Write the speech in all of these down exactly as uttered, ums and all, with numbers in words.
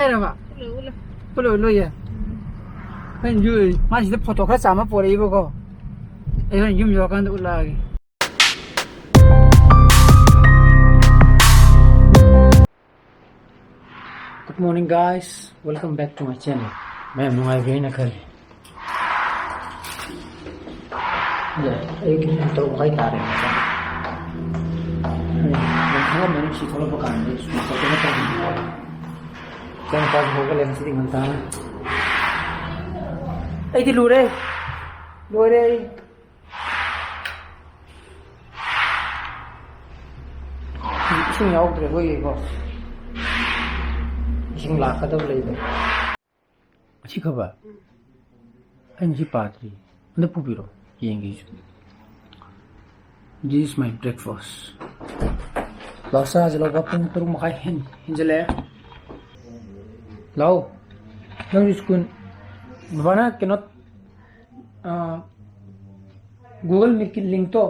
ꯍꯥꯏꯔꯕ? ꯎꯠꯂꯣꯏ, ꯎꯠꯂꯣꯏ꯫ ꯎꯠꯂꯣꯏ, ꯎꯠꯂꯣꯏꯌꯦ꯫ ꯍꯣꯔꯦꯟ ꯌꯨ-, ꯃꯥ ꯁꯤꯗ ꯐꯣꯇꯣ ꯈꯔ ꯆꯥꯝꯃ ꯄꯣꯔꯛꯏꯕꯀꯣ꯫ ꯑꯩ ꯍꯣꯔꯦꯟ ꯌꯨꯝ ꯌꯧꯔꯀꯥꯟꯗ ꯎꯠꯂꯛꯑꯒꯦ꯫ Good morning, guys. Welcome back to my channel. ꯃꯌꯥꯝ ꯅꯨꯡꯉꯥꯏꯕꯤꯔꯦꯅ ꯈꯜꯂꯤ꯫ ꯑꯗ ꯑꯌꯨꯛꯀꯤ ꯄꯨꯡ ꯇꯔꯨꯛ ꯃꯈꯥꯏ ꯇꯥꯔꯦ꯫ ꯑꯩ ꯌꯥꯝ ꯈꯪꯉꯝꯃꯅꯤ ꯁꯤ ꯊꯣꯛꯂꯛꯄ ꯀꯥꯟꯗ ꯁꯨꯝ ꯇꯧꯗꯅ ꯇꯧꯕꯅꯤ꯫ ꯏꯆꯥꯅꯨꯄꯥꯁꯨ ꯍꯧꯒꯠꯂꯦ ꯉꯁꯤꯗꯤ ꯉꯟꯇꯥꯅ꯫ ꯑꯩꯗꯤ ꯂꯨꯔꯦ꯫ ꯂꯣꯏꯔꯦ ꯑꯩ꯫ ꯏꯁꯤꯡ ꯌꯥꯎꯗ꯭ꯔꯦ ꯑꯩꯈꯣꯏꯒꯤꯀꯣ꯫ ꯏꯁꯤꯡ ꯂꯥꯛꯀꯗꯕ ꯂꯩꯕ꯫ ꯑꯁꯤ ꯈꯕ? ꯑꯩꯅ ꯁꯤ ꯄꯥꯗ꯭ꯔꯤ꯫ ꯑꯝꯇ ꯄꯨꯕꯤꯔꯣ, ꯌꯦꯡꯒꯦ ꯑꯩꯁꯨ꯫ This is my breakfast. ꯂꯥꯛꯁꯥꯁꯦ ꯂꯧꯕ ꯄꯨꯡ ꯇꯔꯨꯛ ꯃꯈꯥꯏ ꯍꯦꯟ-, ꯍꯦꯟꯖꯜꯂꯛꯑꯦ꯫ ꯂꯥꯛꯑꯣ꯫ ꯅꯪꯁꯨ ꯁ꯭ꯀꯨꯜ, ꯕꯕꯥꯅ ꯀꯩꯅꯣ, ꯑꯥ, Google Meet-ꯀꯤ link-ꯇꯣ,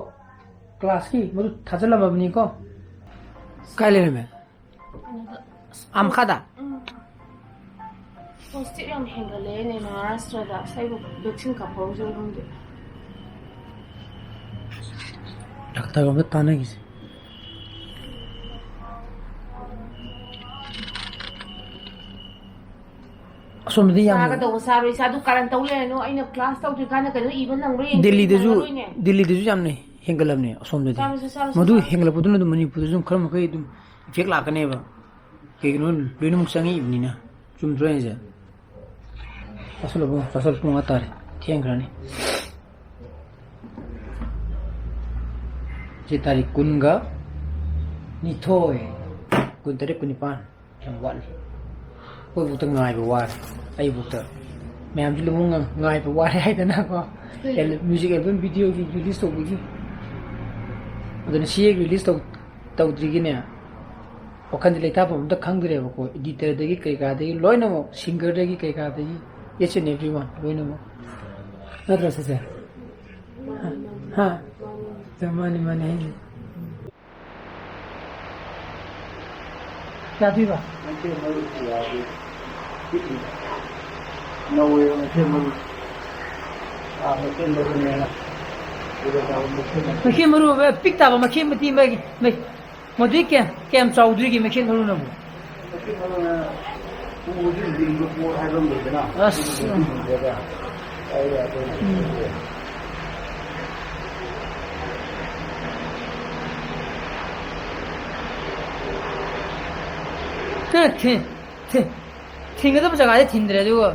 class-ꯀꯤ, ꯃꯗꯨ ꯊꯥꯖꯤꯜꯂꯝꯃꯕꯅꯤꯀꯣ꯫ ꯀꯥꯏ ꯂꯩꯔꯝꯃꯦ? ꯑꯥ, ꯃꯈꯥꯗ? ꯎꯝ꯫ Positive ꯌꯥꯝ ꯍꯦꯟꯒꯠꯂꯛꯑꯦꯅꯦ ꯃꯍꯥꯔꯥꯁꯇ꯭ꯔꯗ꯫ ꯑꯁ, ꯑꯩꯕꯨ vaccine ꯀꯥꯞꯍꯧꯁꯤꯔ ꯈꯪꯗꯦ꯫ ꯗꯥꯛꯇꯔꯒ ꯑꯝꯇ ꯇꯥꯟꯅꯈꯤꯁꯦ꯫ ꯑꯁꯣꯝꯗꯗꯤ ꯌꯥꯝꯅ ꯆꯥꯒꯗꯧꯕ ꯆꯥꯔꯣꯏ, ꯏꯁꯥꯗꯨ ꯀꯥꯔꯟ ꯇꯧ ꯂꯩꯔꯅꯨ꯫ ꯑꯩꯅ class ꯇꯧꯗ꯭ꯔꯤꯀꯥꯟꯗ ꯀꯩꯅꯣ ꯏꯕ ꯅꯪꯕ꯭ꯔꯥ ꯌꯦꯡꯒꯦ, ꯗꯤꯜꯂꯤꯗꯁꯨ, ꯅꯪꯉꯔꯣꯏꯅꯦ꯫ ꯗꯤꯜꯂꯤꯗꯁꯨ ꯌꯥꯝꯅ ꯍꯦꯟꯒꯠꯂꯕꯅꯦ ꯑꯁꯣꯝꯗꯗꯤ꯫ ꯆꯥꯔꯣꯏꯁꯦ, ꯆꯥꯔꯣꯏꯁꯦ, ꯃꯗꯨ ꯆꯥꯔꯣꯏꯁꯦ꯫ ꯍꯦꯟꯒꯠꯂꯛꯄꯗꯨꯅ ꯑꯗꯨꯝ ꯃꯅꯤꯄꯨꯔꯗꯁꯨ ꯈꯔ ꯃꯈꯩ ꯑꯗꯨꯝ effect ꯂꯥꯛꯀꯅꯦꯕ꯫ ꯀꯩꯒꯤꯅꯣ? ꯂꯣꯏꯅꯃꯛ ꯆꯪꯉꯛꯏꯕꯅꯤꯅ꯫ ꯆꯨꯝꯗ꯭ꯔꯣ ꯑꯩꯁꯦ? ꯆꯥꯁꯜꯂꯣ ꯏꯕꯨꯡꯉꯣ, ꯆꯥꯁꯜꯂꯣ, ꯄꯨꯡ ꯃꯉꯥ ꯇꯥꯔꯦ, ꯊꯦꯡꯈ꯭ꯔꯅꯤ꯫ ꯁꯤ ꯇꯥꯔꯤꯛ ꯀꯨꯟꯒ ꯅꯤꯊꯣꯏ, ꯀꯨꯟꯇꯔꯦꯠ, ꯀꯨꯟꯅꯤꯄꯥꯟ꯫ ꯌꯥꯝ ꯋꯥꯠꯂꯤ꯫ ꯑꯩꯈꯣꯏꯕꯨꯛꯇ ꯉꯥꯏꯕ ꯋꯥꯔꯦ꯫ ꯑꯩꯕꯨꯛꯇ꯫ ꯃꯌꯥꯝꯁꯨ ꯂꯣꯏꯅꯃꯛ ꯉꯥꯏꯕ ꯋꯥꯔꯦ ꯍꯥꯏꯗꯅꯀꯣ꯫ ꯀꯩ? ꯑꯦꯜ-, music album video-ꯒꯤ release ꯇꯧꯕꯒꯤ꯫ ꯑꯗꯨꯅ ꯁꯤ ꯍꯦꯛ release ꯇꯧ-, ꯇꯧꯗ꯭ꯔꯤꯒꯤꯅꯦ, ꯋꯥꯈꯜꯁꯦ ꯂꯩꯇꯥꯐꯝ ꯑꯝꯇ ꯈꯪꯗ꯭ꯔꯦꯕꯀꯣ꯫ Editor-ꯗꯒꯤ ꯀꯩꯀꯥꯗꯒꯤ ꯂꯣꯏꯅꯃꯛ, singer-ꯗꯒꯤ ꯀꯩꯀꯥꯗꯒꯤ, each and everyone ꯂꯣꯏꯅꯃꯛ꯫ ꯅꯠꯇ꯭ꯔꯣ ꯁꯤꯁꯦ? ꯍꯥ? ꯍꯥ? ꯃꯥꯅꯤ, ꯃꯥꯅꯤ ꯍꯥꯏꯁꯦ꯫ ꯌꯥꯗꯣꯏꯕ? ꯃꯩꯈꯦꯠ ꯃꯔꯨ ꯌꯥꯗꯦ꯫ ꯄꯤꯛꯏ꯫ ꯅꯧꯋꯦꯕ ꯃꯩꯈꯦꯠ ꯃꯔꯨ꯫ ꯑꯥ, ꯃꯩꯈꯦꯠ ꯃꯔꯨꯅꯦꯅ꯫ ꯁꯤꯗ ꯇꯧꯕ ꯃꯩꯈꯦꯠ ꯃꯔꯨ꯫ ꯃꯩꯈꯦꯠ ꯃꯔꯨ ꯄꯤꯛ ꯇꯥꯕ ꯃꯩꯈꯦꯠ ꯃꯇꯤ ꯑꯃꯒꯤ ꯃꯩ-, ꯃꯗꯨꯗꯤ ꯀꯌꯥꯝ, ꯀꯌꯥꯝ ꯆꯥꯎꯗꯣꯔꯤꯒꯦ ꯃꯩꯈꯦꯠ ꯃꯔꯨꯅꯕꯨ? ꯃꯩꯈꯦꯠ ꯃꯔꯨꯅ ꯎꯁꯨ ꯂꯤꯡꯕ ꯄꯣꯠ ꯍꯥꯏꯕ ꯑꯃ ꯂꯩꯗꯅ꯫ ꯑꯁ꯫ ꯑꯗꯨꯒꯨꯝꯕꯗ ꯄꯥꯏꯕ ꯌꯥꯗꯣꯏꯅꯦ꯫ ꯎꯝ꯫ ꯊꯤ-, ꯊꯤ-, ꯊꯤꯡꯒꯗꯕ ꯖꯒꯥꯗꯤ ꯊꯤꯡꯗ꯭ꯔꯦ, ꯑꯗꯨꯒ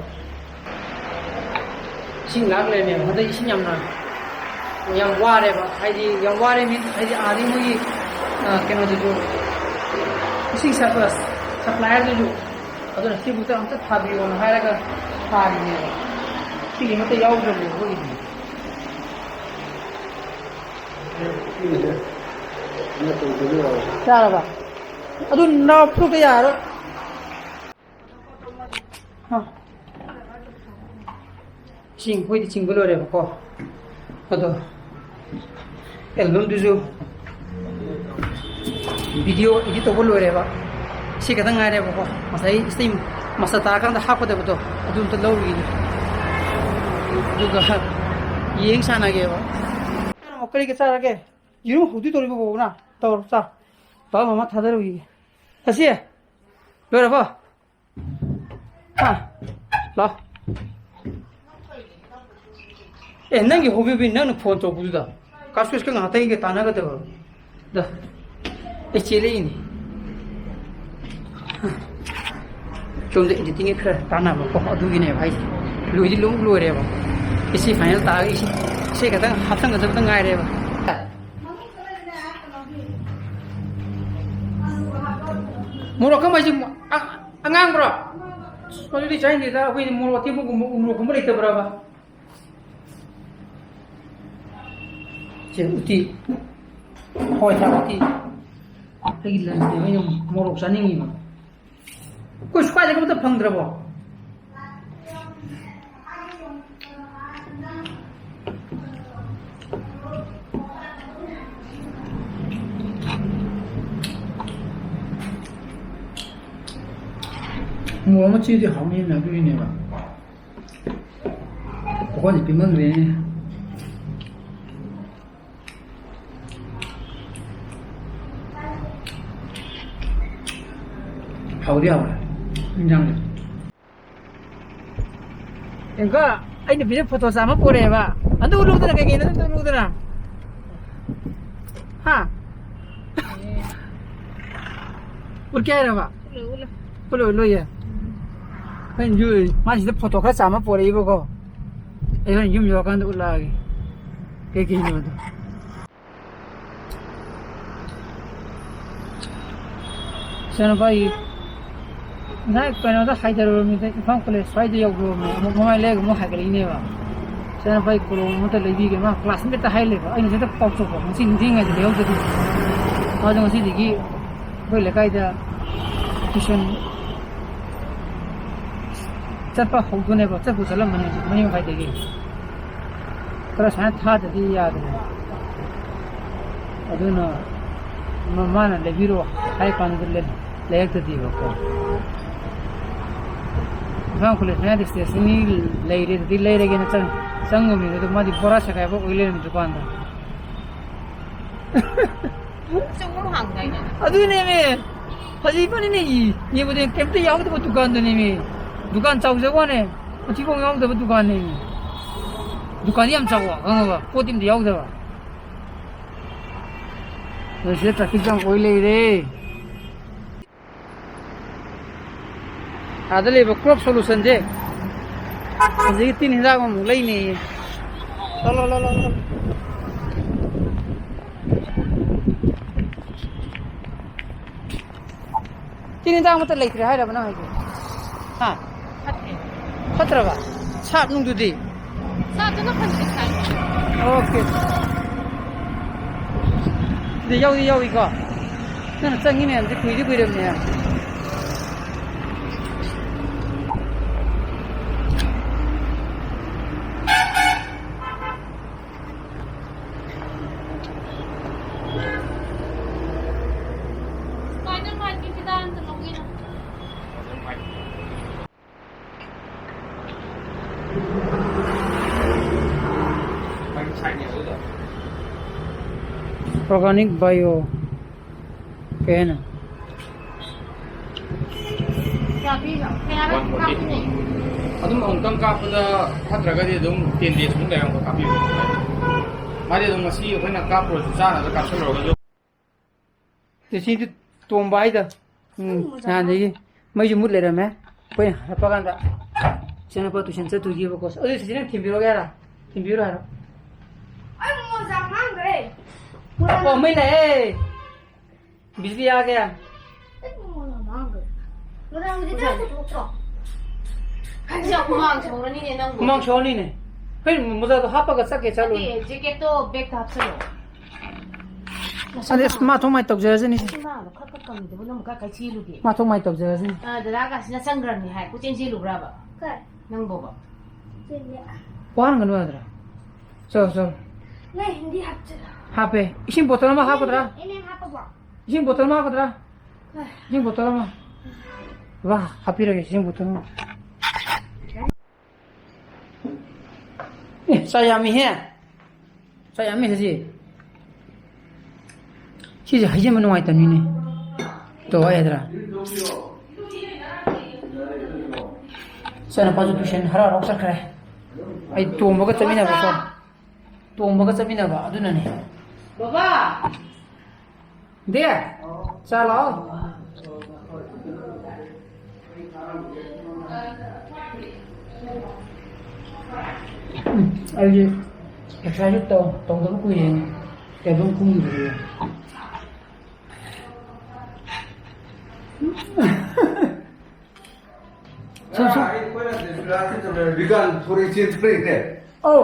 ꯏꯁꯤꯡ ꯂꯥꯛ ꯂꯩꯔꯝꯃꯦꯕ꯫ ꯍꯟꯗꯛ ꯏꯁꯤꯡ ꯌꯥꯝꯅ, ꯌꯥꯝ ꯋꯥꯔꯦꯕ꯫ ꯍꯥꯏꯗꯤ ꯌꯥꯝ ꯋꯥꯔꯦ means ꯍꯥꯏꯗꯤ ꯑꯥꯗꯒꯤ ꯃꯣꯏꯒꯤ, ꯑ, ꯀꯩꯅꯣꯗꯨꯁꯨ, ꯏꯁꯤꯡ ꯁꯄ꯭ꯂꯥꯏ-, ꯁꯄ꯭ꯂꯥꯏꯌꯔꯗꯨꯁꯨ, ꯑꯗꯨꯅ ꯁꯤꯕꯨꯛꯇ ꯑꯝꯇ ꯊꯥꯕꯤꯌꯣꯅ ꯍꯥꯏꯔꯒ ꯊꯥꯔꯤꯅꯦꯕ꯫ ꯁꯤꯒꯤ ꯑꯃꯠꯇ ꯌꯥꯎꯗ꯭ꯔꯕꯅꯦ ꯑꯩꯈꯣꯏꯒꯤꯗꯤ꯫ ꯆꯥꯔꯕ? ꯑꯗꯨ ꯅꯥꯎ ꯐꯨꯔꯨꯞꯇ ꯌꯥꯔꯣꯏ꯫ ꯍꯥ꯫ ꯏꯁꯤꯡ ꯑꯩꯈꯣꯏꯗꯤ ꯆꯤꯡꯕ ꯂꯣꯏꯔꯦꯕꯀꯣ꯫ ꯑꯗꯣ albumꯗꯨꯁꯨ video edit ꯇꯧꯕ ꯂꯣꯏꯔꯦꯕ꯫ ꯁꯤ ꯈꯛꯇꯪ ꯉꯥꯏꯔꯦꯕꯀꯣ꯫ ꯉꯁꯥꯏ ꯏꯁꯩ master ꯇꯥꯔꯀꯥꯟꯗ ꯍꯥꯞꯀꯗꯕꯗꯣ ꯑꯗꯨ ꯑꯝꯇ ꯂꯧꯔꯨꯈꯤꯒꯦ꯫ ꯑꯗꯨꯒ ꯌꯦꯡ ꯁꯥꯟꯅꯒꯦꯕ꯫ ꯀꯔꯤꯒ ꯆꯥꯔꯒꯦ? ꯌꯦꯔꯨꯝ ꯍꯧꯗꯣꯏ ꯇꯧꯔꯤꯕꯣ, ꯕꯣꯕꯣꯅ? ꯇꯧꯔꯣ, ꯆꯥ꯫ ꯕꯕꯥ ꯃꯃꯥ ꯊꯥꯗꯔꯨꯈꯤꯒꯦ꯫ ꯆꯠꯁꯤ꯫ ꯂꯣꯏꯔꯕꯣ? ꯍꯥ? ꯂꯥꯎ꯫ ꯑꯦ, ꯅꯪꯒꯤ ꯍꯣꯕꯤꯕꯤ ꯅꯪꯅ phone ꯇꯧꯔꯛꯄꯗꯨꯗ꯫ ꯀꯥ ꯁꯨꯔꯦꯁꯀ ꯉꯥꯏꯍꯥꯛꯇꯪꯒ ꯇꯥꯟꯅꯒꯗꯕ꯫ ꯗ꯫ ꯑꯩ ꯆꯦꯜꯂꯛꯏꯅꯤ꯫ ꯁꯣꯝꯗ editing ꯈꯔ ꯇꯥꯟꯅꯕꯀꯣ, ꯑꯗꯨꯒꯤꯅꯦꯕ ꯍꯥꯏꯁꯦ꯫ ꯂꯣꯏꯗꯤ ꯂꯣꯏ ꯂꯣꯏꯔꯦꯕ꯫ ꯏꯁꯩ final ꯇꯥꯔꯒ ꯏꯁꯩ, ꯏꯁꯩ ꯈꯛꯇꯪ ꯍꯥꯞꯆꯤꯟꯒꯗꯕꯗ ꯉꯥꯏꯔꯦꯕ꯫ ꯃꯣꯔꯣꯛ ꯑꯀꯪꯕ ꯍꯥꯏꯁꯦ ꯑ-, ꯑꯉꯥꯡꯕ꯭ꯔꯣ? ꯑꯁ, ꯃꯗꯨꯗꯤ ꯆꯥꯅꯤꯡꯗꯦꯗ, ꯑꯩꯈꯣꯏꯗꯤ ꯃꯣꯔꯣꯛ ꯑꯇꯦꯛꯄꯒꯨꯝꯕ, ꯎ ꯃꯣꯔꯣꯛꯀꯨꯝꯕ ꯂꯩꯇꯕ꯭ꯔꯕ? ꯁꯦ, ꯎꯇꯤ꯫ ꯍꯣꯏ, ꯁꯥꯔ, ꯎꯇꯤ꯫ ꯑꯩꯒꯤ lunchꯅꯦꯕ, ꯑꯩꯅ ꯃꯣꯔꯣꯛ ꯆꯥꯅꯤꯡꯉꯤꯕ꯫ ꯑꯩꯈꯣꯏ ꯁ꯭ꯋꯥꯏꯗꯒ ꯑꯝꯇ ꯐꯪꯗ꯭ꯔꯕꯣ? ꯃꯣꯔꯣꯛ ꯑꯃ ꯆꯤꯗꯤ ꯍꯥꯎꯅꯤꯅ ꯑꯗꯨꯒꯤꯅꯦꯕ꯫ ꯄꯨꯈꯝꯁꯦ ꯄꯤꯛꯃꯟꯈ꯭ꯔꯦꯅꯦ꯫ ꯍꯥꯎꯗꯤ ꯍꯥꯎꯔꯦ ꯏꯟꯖꯥꯡꯁꯦ꯫ ꯌꯦꯡꯀꯣ, ꯑꯩ ꯅꯨꯄꯤꯁꯦ ꯐꯣꯇꯣ ꯆꯥꯝꯃ ꯄꯣꯔꯛꯑꯦꯕ꯫ ꯑꯗꯨ ꯎꯠꯂꯨꯗꯅ, ꯀꯩꯀꯩꯅꯣ ꯑꯗꯨ ꯎꯠꯂꯨꯗꯅ꯫ ꯍꯥ? ꯎꯠꯀꯦ ꯍꯥꯏꯔꯕ? ꯎꯠꯂꯣꯏ, ꯎꯠꯂꯣꯏ꯫ ꯎꯠꯂꯣꯏ, ꯎꯠꯂꯣꯏꯌꯦ꯫ ꯑꯩꯈꯣꯏꯅ ꯌꯨ-, ꯃꯥ ꯁꯤꯗ ꯐꯣꯇꯣ ꯈꯔ ꯆꯥꯝꯃ ꯄꯣꯔꯛꯏꯕꯀꯣ꯫ ꯑꯩ ꯍꯣꯔꯦꯟ ꯌꯨꯝ ꯌꯧꯔꯀꯥꯟꯗ ꯎꯠꯂꯛꯑꯒꯦ꯫ ꯀꯩꯀꯩꯅꯣꯗꯣ꯫ ꯏꯆꯥꯅꯨꯄꯥꯒꯤ ꯉꯁꯥꯏ ꯀꯩꯅꯣꯗ ꯍꯥꯏꯊꯔꯨꯔꯃꯤꯗ, ꯏꯝꯐꯥꯜ ꯀꯣꯂꯦꯖ ꯁ꯭ꯋꯥꯏꯗ ꯌꯧꯔꯨꯔꯃꯤ꯫ ꯑꯃꯨꯛ ꯃꯃꯥꯏ ꯂꯩꯔꯒ ꯑꯃꯨꯛ ꯍꯥꯏꯒꯠꯂꯛꯏꯅꯦꯕ꯫ ꯏꯆꯥꯅꯨꯄꯥꯒꯤ ꯀꯣꯂꯣꯝ ꯑꯃꯇ ꯂꯩꯕꯤꯒꯦ꯫ ꯃꯥ ꯀ꯭ꯂꯥꯁ ꯑꯃꯠꯇ ꯍꯥꯏ ꯂꯩꯕ꯫ ꯑꯩꯅ ꯍꯦꯛꯇ ꯀꯥꯎꯊꯣꯛꯄ꯫ ꯉꯁꯤ ꯅꯤꯡꯊꯤꯉꯩꯗ ꯂꯩꯍꯧꯗꯗꯤ꯫ ꯃꯥꯁꯨ ꯉꯁꯤꯗꯒꯤ ꯑꯩꯈꯣꯏ ꯂꯩꯀꯥꯏꯗ ꯇ꯭ꯌꯨꯁꯟ ꯆꯠꯄ ꯍꯧꯗꯣꯏꯅꯦꯕ꯫ ꯆꯠꯄꯨ ꯆꯠꯂꯝꯃꯅꯤ ꯍꯧꯖꯤꯛ ꯃꯔꯤ ꯃꯈꯥꯏꯗꯒꯤ꯫ ꯈꯔ ꯁꯨꯃꯥꯏꯅ ꯊꯥꯗꯗꯤ ꯌꯥꯗ꯭ꯔꯦ꯫ ꯑꯗꯨꯅ ꯃ-, ꯃꯥꯅ ꯂꯩꯕꯤꯔꯣ ꯍꯥꯏ ꯀꯥꯟꯗ ꯂꯩ-, ꯂꯩꯔꯛꯇꯗꯤꯕꯀꯣ꯫ ꯏꯝꯐꯥꯜ ꯀꯣꯂꯦꯖ ꯃꯌꯥꯗ ꯁ꯭ꯇꯦꯁꯟꯅꯔꯤ ꯂꯩꯔꯦ, ꯑꯗꯨꯗꯤ ꯂꯩꯔꯒꯦꯅ ꯆꯪ-, ꯆꯪꯉꯨꯕꯅꯤ꯫ ꯑꯗꯨ ꯃꯥꯗꯤ ꯕꯣꯔꯥ ꯁꯦꯒꯥꯏꯕ ꯑꯣꯏ ꯂꯩꯔꯝꯃꯤ ꯗꯨꯀꯥꯟꯗꯣ꯫ ꯆꯨꯝ ꯍꯥꯡꯗꯥꯏꯅꯦ? ꯑꯗꯨꯅꯦꯃꯤ꯫ ꯐꯖꯩꯕꯅꯤꯅꯦ, ꯏ꯫ ꯌꯦꯡꯕꯗ ꯀꯩꯝꯇ ꯌꯥꯎꯗꯕ ꯗꯨꯀꯥꯟꯗꯨꯅꯦꯃꯤ꯫ ꯗꯨꯀꯥꯟ ꯆꯥꯎꯖꯕ ꯋꯥꯅꯦ, ꯃꯊꯤꯕꯣꯡ ꯌꯥꯎꯗꯕ ꯗꯨꯀꯥꯟꯅꯦꯃꯤ꯫ ꯗꯨꯀꯥꯟꯗꯤ ꯌꯥꯝ ꯆꯥꯎꯕ, ꯈꯪꯉꯕ? ꯄꯣꯠꯇꯤ ꯑꯝꯇ ꯌꯥꯎꯗꯕ꯫ ꯑꯗꯣ ꯁꯤꯗ traffic jam ꯑꯣꯏ ꯂꯩꯔꯦ꯫ ꯑꯥꯗ ꯂꯩꯕ Crop Solutionꯁꯦ ꯍꯧꯖꯤꯛꯀꯤ ꯇꯤꯟ ꯍꯤꯗꯥꯛ ꯑꯃꯃꯨꯛ ꯂꯩꯅꯦꯌꯦ꯫ ꯂꯧ, ꯂꯧ, ꯂꯧ, ꯂꯧ, ꯂꯧ꯫ ꯇꯤꯟ ꯍꯤꯗꯥꯛ ꯑꯃꯠꯇ ꯂꯩꯇ꯭ꯔꯦ ꯍꯥꯏꯔꯕ ꯅꯪ ꯍꯥꯏꯁꯦ? ꯍꯥ? ꯐꯠꯇ꯭ꯔꯦ꯫ ꯐꯠꯇ꯭ꯔꯕ? ꯁꯥꯞ ꯅꯨꯡꯗꯨꯗꯤ? ꯁꯥꯞꯇꯨꯅ ꯐꯪꯗ꯭ꯔꯦ ꯁꯥꯏ꯫ ꯑꯣꯀꯦ꯫ ꯑꯗꯨ ꯌꯥꯎꯗꯤ ꯌꯥꯎꯏꯀꯣ? ꯅꯪꯅ ꯆꯪꯉꯤ ꯃꯌꯥꯝꯁꯦ ꯀꯨꯏꯗꯤ ꯀꯨꯏꯔꯕꯅꯦ꯫ Spider-Man ꯒꯤ ꯐꯤꯗꯥ ꯑꯝꯇ ꯂꯧꯒꯦꯅ꯫ Organic bio ꯀꯩ ꯍꯥꯏꯅꯣ? ꯀꯌꯥ ꯄꯤꯕ? ꯀꯌꯥꯔꯛ ꯀꯥꯞꯄꯤꯅꯣ? ꯑꯗꯨꯝ ꯑꯃꯨꯛꯇꯪ ꯀꯥꯞꯄꯗ ꯐꯠꯇ꯭ꯔꯒꯗꯤ ꯑꯗꯨꯝ ten days ꯃꯨꯛ ꯂꯩꯔꯒ ꯑꯃꯨꯛ ꯀꯥꯞꯄꯤꯕ꯫ ꯃꯥꯗꯤ ꯑꯗꯨꯝ ꯉꯁꯤ ꯑꯩꯈꯣꯏꯅ ꯀꯥꯞꯄꯨꯔꯁꯨ ꯆꯥꯅꯕ ꯀꯥꯞꯁꯤꯜꯂꯨꯔꯒꯁꯨ꯫ ꯁꯤꯗꯤ ꯇꯣꯝꯕ ꯍꯥꯏꯗꯣ꯫ ꯎꯝ, ꯅꯍꯥꯟꯗꯒꯤ ꯃꯩꯁꯨ ꯃꯨꯠ ꯂꯩꯔꯝꯃꯦ꯫ ꯑꯩꯈꯣꯏꯅ ꯍꯜꯂꯛꯄ ꯀꯥꯟꯗ ꯏꯆꯥꯅꯨꯄꯥ tuition ꯆꯠꯇꯣꯏꯒꯤꯕꯀꯣ꯫ ꯑꯗꯨ ꯁꯤꯁꯤ ꯅꯪ ꯊꯤꯟꯕꯤꯔꯛꯑꯣꯒꯦ ꯍꯥꯏꯔꯣ? ꯊꯤꯟꯕꯤꯔꯣ ꯍꯥꯏꯔꯣ? ꯑꯩ ꯃꯣꯖꯥ ꯃꯥꯡꯈ꯭ꯔꯦ꯫ ꯑꯣ, ꯃꯩ ꯂꯥꯛꯑꯦ꯫ ꯕꯤꯖꯂꯤ ꯑꯥ ꯒꯌꯥ꯫ ꯑꯩ ꯃꯣꯖꯥ ꯃꯥꯡꯈ꯭ꯔꯦ꯫ ꯃꯣꯖꯥ ꯍꯧꯖꯤꯛ ꯀꯥꯏ ꯄꯨꯊꯣꯛꯇ꯭ꯔꯣ? ꯍꯧꯖꯤꯛ ꯍꯨꯃꯥꯡ ꯁꯧꯔꯅꯤꯅꯦ ꯅꯪꯕꯨ꯫ ꯍꯨꯃꯥꯡ ꯁꯧꯔꯅꯤꯅꯦ꯫ ꯀꯩꯅꯣ ꯃꯣꯖꯥꯗꯣ ꯍꯥꯞꯄꯒ ꯆꯠꯀꯦ ꯆꯠꯂꯣꯏ? ꯅꯠꯇꯦ, jacket ꯇꯣ bag ꯇ ꯍꯥꯞꯆꯜꯂꯣ꯫ ꯑꯁ, ꯑꯗꯩ ꯑꯁ, ꯃꯥ ꯊꯣꯛ ꯃꯥꯏ ꯇꯧꯖꯔꯁꯅꯤ꯫ ꯏꯃꯥꯗꯣ ꯈꯔ ꯈꯔ ꯀꯪꯉꯤꯗꯨꯕꯨ ꯅꯪ ꯀꯥꯏ ꯀꯥꯏ ꯆꯦꯜꯂꯨꯒꯦ? ꯃꯥ ꯊꯣꯛ ꯃꯥꯏ ꯇꯧꯖꯔꯁꯅꯤ꯫ ꯑ, ꯗꯗꯥ ꯀꯥꯁꯤꯅ ꯆꯪꯈ꯭ꯔꯕꯅꯤ ꯍꯥꯏ, ꯀꯣꯏꯆꯦꯟ ꯆꯦꯜꯂꯨꯕ꯭ꯔꯕ? ꯀꯥꯏ? ꯅꯪꯕꯣꯕ? ꯆꯦꯜꯂꯦ꯫ ꯋꯥꯍꯟꯒꯅꯨ ꯌꯥꯗ꯭ꯔꯥ? ꯆꯠꯂꯣ, ꯆꯠꯂꯣ꯫ ꯅꯪ ꯍꯤꯟꯗꯤ ꯍꯥꯞꯆꯤꯜꯂꯣ꯫ ꯍꯥꯞꯄꯦ꯫ ꯏꯁꯤꯡ ꯕꯣꯇꯜ ꯑꯃ ꯍꯥꯞꯀꯗ꯭ꯔꯥ? M M ꯍꯥꯞꯄꯕꯣ? ꯏꯁꯤꯡ ꯕꯣꯇꯜ ꯑꯃ ꯍꯥꯞꯀꯗ꯭ꯔꯥ? ꯀꯥꯏ? ꯏꯁꯤꯡ ꯕꯣꯇꯜ ꯑꯃ꯫ ꯋꯥ, ꯍꯥꯞꯄꯤꯔꯒꯦ ꯏꯁꯤꯡ ꯕꯣꯇꯜ ꯑꯃ꯫ ꯑꯦ, ꯆꯥ ꯌꯥꯝꯃꯤꯍꯦ꯫ ꯆꯥ ꯌꯥꯝꯃꯤ ꯍꯧꯖꯤꯛ꯫ ꯁꯤꯁꯦ ꯍꯩꯖꯤꯟꯕ ꯅꯨꯡꯉꯥꯏꯇꯕꯅꯤꯅꯦ꯫ ꯇꯧ ꯍꯥꯏꯗ꯭ꯔꯥ? ꯏꯆꯥꯅꯨꯄꯥꯁꯨ tuition ꯍꯔꯥꯎ ꯍꯔꯥꯎ ꯆꯠꯈ꯭ꯔꯦ꯫ ꯑꯩ ꯇꯣꯝꯕꯒ ꯆꯠꯃꯤꯟꯅꯕꯀꯣ꯫ ꯇꯣꯝꯕꯒ ꯆꯠꯃꯤꯟꯅꯕ ꯑꯗꯨꯅꯅꯦ꯫ ꯕꯕꯥ! ꯗꯦ, ꯆꯥ ꯂꯥꯛꯑꯣ꯫ ꯎꯝ, ꯑꯩꯗꯤ exercise ꯇꯧ-, ꯇꯧꯗꯕ ꯀꯨꯏꯔꯦꯅꯦ꯫ ꯀꯩꯗꯧꯝ ꯀꯨꯝꯈꯤꯕꯗꯨꯗꯤ꯫ ꯁꯨꯝ, ꯁꯨꯝ꯫ ꯑꯩꯈꯣꯏꯅ ꯗꯤꯁꯄ꯭ꯂꯦ ꯆꯠꯂꯦ, ꯔꯤꯒꯥꯟ ꯊꯣꯔꯛꯏ ꯆꯦꯟꯊꯣꯔꯛꯏꯅꯦ꯫ ꯑꯧ꯫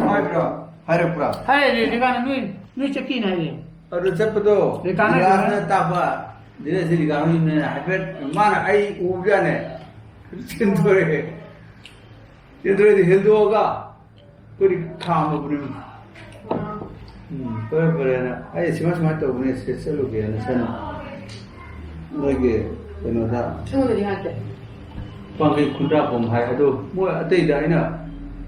ꯍꯥꯏꯕ꯭ꯔꯣ? ꯍꯥꯏꯔꯛꯄ꯭ꯔꯥ? ꯍꯥꯏꯔꯦ, ꯔꯤꯒꯥꯟꯅ ꯅꯣꯏ, ꯅꯣꯏ ꯆꯠꯀꯦꯅ ꯍꯥꯏꯔꯦ꯫ ꯑꯗꯨ ꯆꯠꯄꯗꯣ ꯔꯤꯒꯥꯟꯅ ꯔꯤꯒꯥꯟꯅ ꯇꯥꯛꯄ, ꯗꯤꯅꯦꯁꯁꯤ ꯔꯤꯒꯥꯟꯅ ꯍꯥꯏꯐꯦꯠ ꯃꯥꯅ ꯑꯩ ꯎꯕꯖꯥꯠꯅꯦ꯫ ꯆꯦꯟꯊꯣꯔꯛꯑꯦ꯫ ꯆꯦꯟꯊꯣꯔꯛꯑꯗꯤ ꯍꯦꯟꯗꯣꯛꯑꯒ ꯑꯩꯈꯣꯏꯗꯤ ꯈꯥꯝꯃꯕꯅꯦ꯫ ꯎꯝ, ꯐꯔꯦ, ꯐꯔꯦꯅ꯫ ꯑꯩ ꯁꯨꯃꯥꯏ, ꯁꯨꯃꯥꯏꯅ ꯇꯧꯕꯅꯦ, ꯁꯤ ꯆꯠꯂꯨꯒꯦꯅ ꯁꯟ ꯅꯣꯏꯒꯤ ꯀꯩꯅꯣꯗ ꯑꯩꯉꯣꯟꯗꯗꯤ ꯍꯥꯏꯔꯛꯇꯦ꯫ ꯄꯥꯡꯒꯩ ꯈꯨꯟꯗ꯭ꯔꯥꯛꯄꯝ ꯍꯥꯏ꯫ ꯑꯗꯣ ꯃꯣꯏ ꯑꯇꯩꯗ ꯑꯩꯅ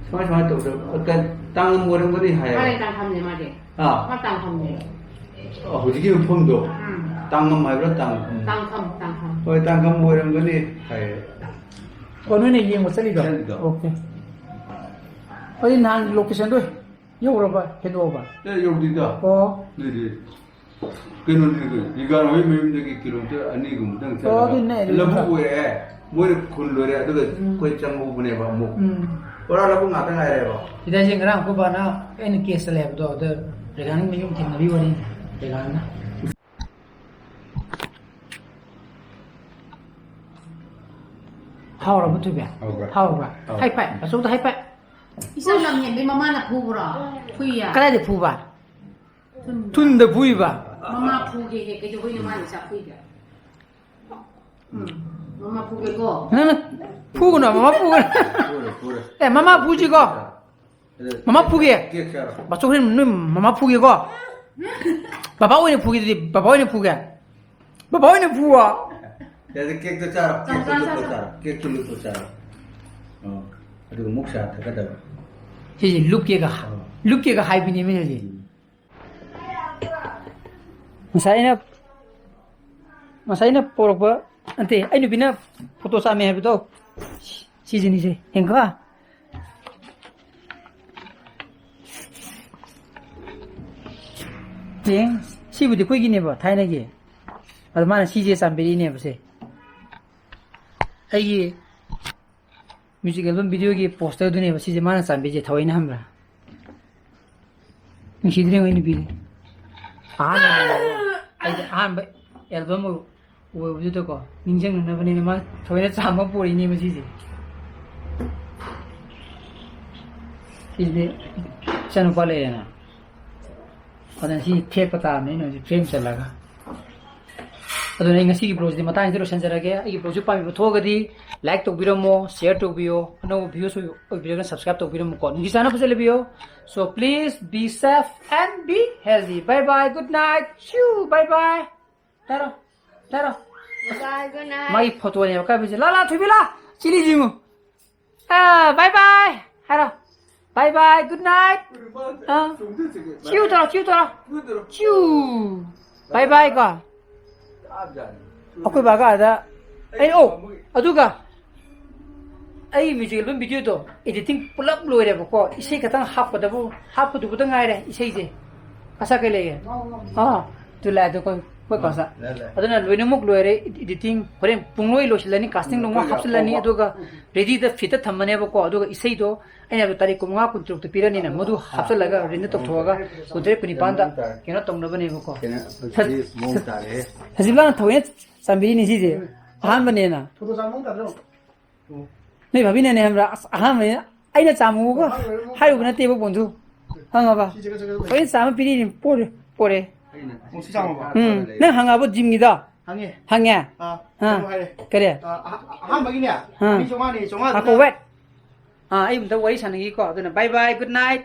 ꯁꯨꯃꯥꯏ, ꯁꯨꯃꯥꯏꯅ ꯇꯧꯗ-, ꯀ-, ꯇꯥꯡꯉꯝ ꯑꯣꯏꯔꯝꯒꯅꯤ ꯍꯥꯏꯌꯦꯕ꯫ ꯃꯥꯅꯦ, ꯇꯥꯡꯈꯥꯝꯅꯦ ꯃꯥꯗꯤ꯫ ꯑꯥ꯫ ꯃꯥ ꯇꯥꯡꯈꯝꯅꯦ꯫ ꯑ, ꯍꯧꯖꯤꯛꯀꯤ ꯃꯐꯝꯗꯣ꯫ ꯎꯝ꯫ ꯇꯥꯡꯉꯝ ꯍꯥꯏꯕ꯭ꯔꯥ, ꯇꯥꯡꯈꯝ? ꯇꯥꯡꯈꯝ, ꯇꯥꯡꯈꯝ꯫ ꯍꯣꯏ, ꯇꯥꯡꯈꯝ ꯑꯣꯏꯔꯝꯒꯅꯤ ꯍꯥꯏꯌꯦ꯫ ꯑꯣ, ꯅꯣꯏꯅ ꯌꯦꯡꯕ ꯆꯠꯂꯤꯗꯣ? ꯆꯠꯂꯤꯗꯣ꯫ ꯑꯣꯀꯦ꯫ ꯑꯩ ꯅꯍꯥꯟ locationꯗꯣ ꯌꯧꯔꯕ, ꯍꯦꯟꯗꯣꯛꯑꯕ? ꯑꯦ, ꯌꯧꯗ꯭ꯔꯤꯗ꯫ ꯑꯣ꯫ ꯑꯗꯨꯏꯗꯤ ꯀꯩꯅꯣꯅꯤ, ꯀꯩꯅꯣ, ꯔꯤꯒꯥꯟ ꯍꯣꯏ ꯃꯌꯨꯝꯗꯒꯤ ꯀꯤꯂꯣꯃꯤꯇꯔ ꯑꯅꯤꯒꯨꯝꯕꯗꯪ ꯑꯣ, ꯆꯠꯂꯒ ꯑꯗꯨꯅꯦ, ꯑꯗꯨꯅꯦ꯫ ꯂꯧꯕꯨꯛ ꯑꯣꯏꯔꯛꯑꯦ꯫ ꯃꯣꯏꯅ ꯈꯨꯜ ꯂꯣꯏꯔꯦ, ꯑꯗꯨꯒ ꯎꯝ꯫ ꯑꯩꯈꯣꯏ ꯆꯪꯍꯧꯕꯅꯦꯕ ꯑꯃꯨꯛ꯫ ꯎꯝ꯫ ꯄꯨꯔꯥ ꯂꯧꯕꯨꯛ ꯉꯥꯛꯇ ꯉꯥꯏꯔꯦꯕ꯫ ꯁꯤꯗ ꯑꯩꯁꯦ ꯉꯔꯥꯡ ꯑꯩꯈꯣꯏ ꯕꯥꯅ ꯑꯩꯅ case ꯆꯠꯂꯦ ꯍꯥꯏꯕꯗꯣ, ꯑꯗ ꯔꯤꯒꯥꯟꯒꯤ ꯃꯌꯨꯝ ꯊꯦꯡꯅꯕꯤ ꯋꯥꯔꯤꯅꯤ, ꯔꯤꯒꯥꯟꯅ꯫ ꯍꯥꯎꯔꯕ, ꯊꯣꯏꯕꯤ? ꯍꯥꯎꯕ꯭ꯔꯥ? ꯍꯥꯎꯕ꯭ꯔꯥ? ꯍꯥꯎ꯫ High five, ꯑꯆꯧꯕꯗ high five꯫ ꯏꯆꯝ ꯂꯝꯍꯦꯟꯕꯤ ꯃꯃꯥꯅ ꯐꯨꯕ꯭ꯔꯣ? ꯐꯨꯏꯌꯦ꯫ ꯀꯗꯥꯏꯗ ꯐꯨꯕ? ꯊꯨꯟꯗ꯫ ꯊꯨꯟꯗ ꯐꯨꯏꯕ? ꯃꯃꯥ ꯐꯨꯒꯦ ꯍꯦ, ꯀꯩꯗꯧꯕꯩꯅꯣ ꯃꯥꯅ ꯏꯆꯥ ꯐꯨꯏꯗꯦ? ꯎꯝ, ꯃꯃꯥ ꯐꯨꯒꯦꯀꯣ? ꯅꯪꯅ ꯐꯨꯒꯅꯨ, ꯃꯃꯥ ꯐꯨꯒꯅꯨ꯫ ꯐꯨꯔꯦ, ꯐꯨꯔꯦ꯫ ꯑꯦ, ꯃꯃꯥ ꯐꯨꯁꯤꯀꯣ? ꯑꯗ ꯃꯃꯥ ꯐꯨꯒꯦ? Cake ꯆꯥꯔꯣ꯫ ꯕꯥꯆꯧ ꯍꯣꯔꯦꯟ ꯅꯣꯏ ꯃꯃꯥ ꯐꯨꯒꯦꯀꯣ? ꯕꯕꯥ ꯑꯣꯏꯅ ꯐꯨꯒꯦ ꯑꯗꯨꯗꯤ, ꯕꯕꯥ ꯑꯣꯏꯅ ꯐꯨꯒꯦ꯫ ꯕꯕꯥ ꯑꯣꯏꯅ ꯐꯨꯋꯣ꯫ ꯌꯥꯔꯦ, cakeꯇꯣ ꯆꯥꯔꯣ, cakeꯇꯣ ꯆꯥꯔꯣ, ꯂꯨꯞꯄ ꯆꯥꯔꯣ, cakeꯇꯣ ꯂꯨꯞꯄ ꯆꯥꯔꯣ꯫ ꯑꯣ, ꯑꯗꯨꯒ ꯑꯃꯨꯛ ꯆꯥ ꯊꯛꯀꯗꯕ꯫ ꯁꯤꯁꯦ ꯂꯨꯞꯀꯦꯒ, ꯑꯣ꯫ ꯂꯨꯞꯀꯦꯒ ꯍꯥꯏꯕꯅꯦ ꯃꯤꯅ ꯍꯧꯖꯤꯛ꯫ ꯎꯝ꯫ ꯉꯁꯥꯏ ꯑꯩꯅ, ꯉꯁꯥꯏ ꯑꯩꯅ ꯄꯣꯔꯛꯄ, ꯅꯠꯇꯦ, ꯑꯩ ꯅꯨꯄꯤꯅ photo ꯆꯥꯝꯃꯦ ꯍꯥꯏꯕꯗꯣ, ꯁꯤꯁꯤꯅꯤꯁꯦ, ꯌꯦꯡꯀꯣ꯫ ꯌꯦꯡ, ꯁꯤꯕꯨꯗꯤ ꯑꯩꯈꯣꯏꯒꯤꯅꯦꯕ, ꯊꯥꯏꯅꯒꯤ꯫ ꯑꯗꯣ ꯃꯥꯅ ꯁꯤꯁꯦ ꯆꯥꯝꯕꯤꯔꯛꯏꯅꯦꯕ, ꯁꯦ꯫ ꯑꯩꯒꯤ music album videoꯒꯤ posterꯗꯨꯅꯦꯕ ꯁꯤꯁꯦ ꯃꯥꯅ ꯆꯥꯝꯕꯤꯁꯦ ꯊꯑꯣꯏꯅ, ꯈꯪꯕ꯭ꯔꯥ? ꯅꯨꯡꯁꯤꯗ꯭ꯔꯦ ꯃꯣꯏ ꯅꯨꯄꯤꯁꯦ꯫ ꯑꯍꯥꯟꯕ, ꯑꯩꯁꯦ ꯑꯍꯥꯟꯕ album ꯑꯣꯏꯕꯗꯨꯗꯀꯣ, ꯅꯤꯡꯁꯤꯡꯅꯅꯕꯅꯦꯅ ꯃꯥ ꯊꯑꯣꯏꯅ ꯆꯥꯝꯃ ꯄꯨꯔꯛꯏꯅꯦꯕ ꯁꯤꯁꯦ꯫ ꯁꯤꯁꯤꯗꯤ ꯏꯆꯥꯅꯨꯄꯥ ꯂꯩꯔꯦꯅ꯫ ꯑꯗꯨꯅ ꯁꯤ ꯊꯦꯠꯄ ꯇꯥꯕꯅꯤ ꯑꯩꯅ ꯍꯧꯖꯤꯛ frame ꯆꯜꯂꯒ꯫ ꯑꯗꯨꯅ ꯑꯩ ꯉꯁꯤꯒꯤ vlogꯁꯤꯗꯤ ꯃꯇꯥꯡꯁꯤꯗ ꯂꯣꯏꯁꯤꯟꯖꯔꯒꯦ꯫ ꯑꯩꯒꯤ vlogꯁꯤ ꯄꯥꯝꯕꯤꯕ ꯊꯣꯛꯑꯒꯗꯤ like ꯇꯧꯕꯤꯔꯝꯃꯣ, share ꯇꯧꯕꯤꯌꯣ, ꯑꯅꯧꯕ viewers ꯑꯣꯏꯕꯤꯔꯒꯅ subscribe ꯇꯧꯕꯤꯔꯝꯃꯨꯀꯣ꯫ ꯅꯨꯡꯁꯤ ꯆꯥꯟꯅ ꯐꯖꯅ ꯂꯩꯕꯤꯌꯣ꯫ So please be safe and be healthy. Bye bye, good night, shoo, bye bye. ꯇꯥꯔꯣ, ꯇꯥꯔꯣ꯫ Bye, good night. ꯃꯥꯒꯤ photoꯅꯦꯕ ꯀꯥꯏꯕꯁꯦ꯫ ꯂꯥ, ꯂꯥ, ꯊꯣꯏꯕꯤ, ꯂꯥ꯫ ꯆꯤꯂꯤ ꯌꯦꯡꯉꯨ꯫ ꯑꯥ, bye bye ꯍꯥꯏꯔꯣ꯫ Bye bye, good night. ꯑꯥ꯫ ꯆꯤꯎ ꯇꯧꯔꯣ, ꯆꯤꯎ ꯇꯧꯔꯣ꯫ ꯆꯤꯎ꯫ Bye bye ꯀꯣ꯫ ꯑꯩꯈꯣꯏ ꯕꯥꯒ ꯑꯥꯗ, ꯑꯩ, ꯑꯣ, ꯑꯗꯨꯒ ꯑꯩ music album videoꯗꯣ editing ꯄꯨꯂꯞ ꯂꯣꯏꯔꯦꯕꯀꯣ꯫ ꯏꯁꯩ ꯈꯛꯇꯪ ꯍꯥꯞꯀꯗꯕ, ꯍꯥꯞꯀꯗꯧꯕꯗ ꯉꯥꯏꯔꯦ ꯏꯁꯩꯁꯦ꯫ ꯑꯁꯥ ꯀꯩ ꯂꯩꯌꯦ? ꯑꯥ, ꯑꯗꯨ ꯂꯥꯛꯑꯦ, ꯑꯗꯨ ꯑꯩꯈꯣꯏ, ꯑꯩꯈꯣꯏ ꯀꯥꯁꯥ꯫ ꯂꯥꯛꯑꯦ, ꯂꯥꯛꯑꯦ꯫ ꯑꯗꯨꯅ ꯂꯣꯏꯅꯃꯛ ꯂꯣꯏꯔꯦ, editing꯫ ꯍꯣꯔꯦꯟ ꯄꯨꯡꯂꯣꯏ ꯂꯣꯏꯁꯤꯜꯂꯅꯤ, casting ꯅꯨꯡ ꯂꯣꯏ ꯍꯥꯞꯆꯤꯜꯂꯅꯤ, ꯌꯥꯎꯊꯣꯛꯑꯕ꯫ ꯑꯗꯨꯒ readyꯗ ꯐꯤꯠꯇ ꯊꯝꯃꯅꯦꯕꯀꯣ꯫ ꯑꯗꯨꯒ ꯏꯁꯩꯗꯣ ꯑꯩꯅ ꯍꯥꯏꯕꯗꯣ ꯇꯥꯔꯤꯛ ꯀꯨꯟꯃꯉꯥ, ꯀꯨꯟꯇꯔꯨꯛꯇ ꯄꯤꯔꯅꯤꯅ, ꯃꯗꯨ ꯍꯥꯞꯆꯤꯜꯂꯒ ready ꯇꯧꯊꯣꯛꯑꯒ ꯀꯨꯟꯇꯔꯦꯠ, ꯀꯨꯟꯅꯤꯄꯥꯟꯗ ꯀꯩꯅꯣ ꯇꯧꯅꯕꯅꯦꯕꯀꯣ꯫ ꯀꯩꯅꯣ, ꯁꯠ-, ꯁꯠ-, ꯃꯑꯣꯡ ꯇꯥꯔꯦꯍꯦ꯫ ꯁꯖꯤꯕꯂꯥꯅ ꯊꯑꯣꯏꯅ ꯆꯥꯟꯕꯤꯔꯤꯅꯤ ꯁꯤꯁꯦ꯫ ꯑꯍꯥꯟꯕꯅꯦꯅ꯫ ꯊꯣꯏꯗꯣꯛ ꯆꯥꯝꯃ ꯇꯥꯗ꯭ꯔꯣ? ꯅꯣꯏ ꯚꯥꯕꯤꯅꯅꯦ ꯈꯪꯕ꯭ꯔꯥ? ꯑꯁ, ꯑꯍꯥꯟꯕꯅꯤꯅ ꯑꯩꯅ ꯆꯥꯝꯃꯨꯒ ꯍꯥꯏꯔꯨꯕ ꯅꯠꯇꯦꯕ, ꯕꯣꯟꯗꯨ꯫ ꯈꯪꯉꯕ? ꯁꯤ ꯆꯠꯀ-, ꯆꯠꯀ-, ꯆꯠꯀ-, ꯊꯑꯣꯏꯅ ꯆꯥꯝꯃ ꯄꯤꯔꯤꯅꯤ, ꯄꯣꯔꯦ, ꯄꯣꯔꯦ꯫ ꯑꯣ, ꯁꯤ ꯆꯥꯝꯃꯕꯣ? ꯎꯝ꯫ ꯅꯪ ꯍꯪꯉꯕꯣ ꯖꯤꯝꯒꯤꯗꯣ? ꯍꯪꯉꯦ꯫ ꯍꯪꯉꯦ? ꯑꯥ, ꯑꯥ꯫ ꯀꯩꯅꯣ ꯍꯥꯏꯔꯦ꯫ ꯀꯔꯤ? ꯑꯥ, ꯑꯍ-, ꯑꯍꯥꯟꯕꯒꯤꯅꯦ, ꯑꯥ꯫ ꯑꯅꯤ ꯆꯥꯝꯃꯉꯥꯅꯦ, ꯆꯥꯝꯃꯉꯥꯗꯨꯅ ꯉꯥꯏꯈꯣ, wait꯫ ꯑꯥ, ꯑꯩ ꯑꯝꯇ ꯋꯥꯔꯤ ꯁꯥꯟꯅꯈꯤꯀꯣ꯫ ꯑꯗꯨꯅ bye bye, good night꯫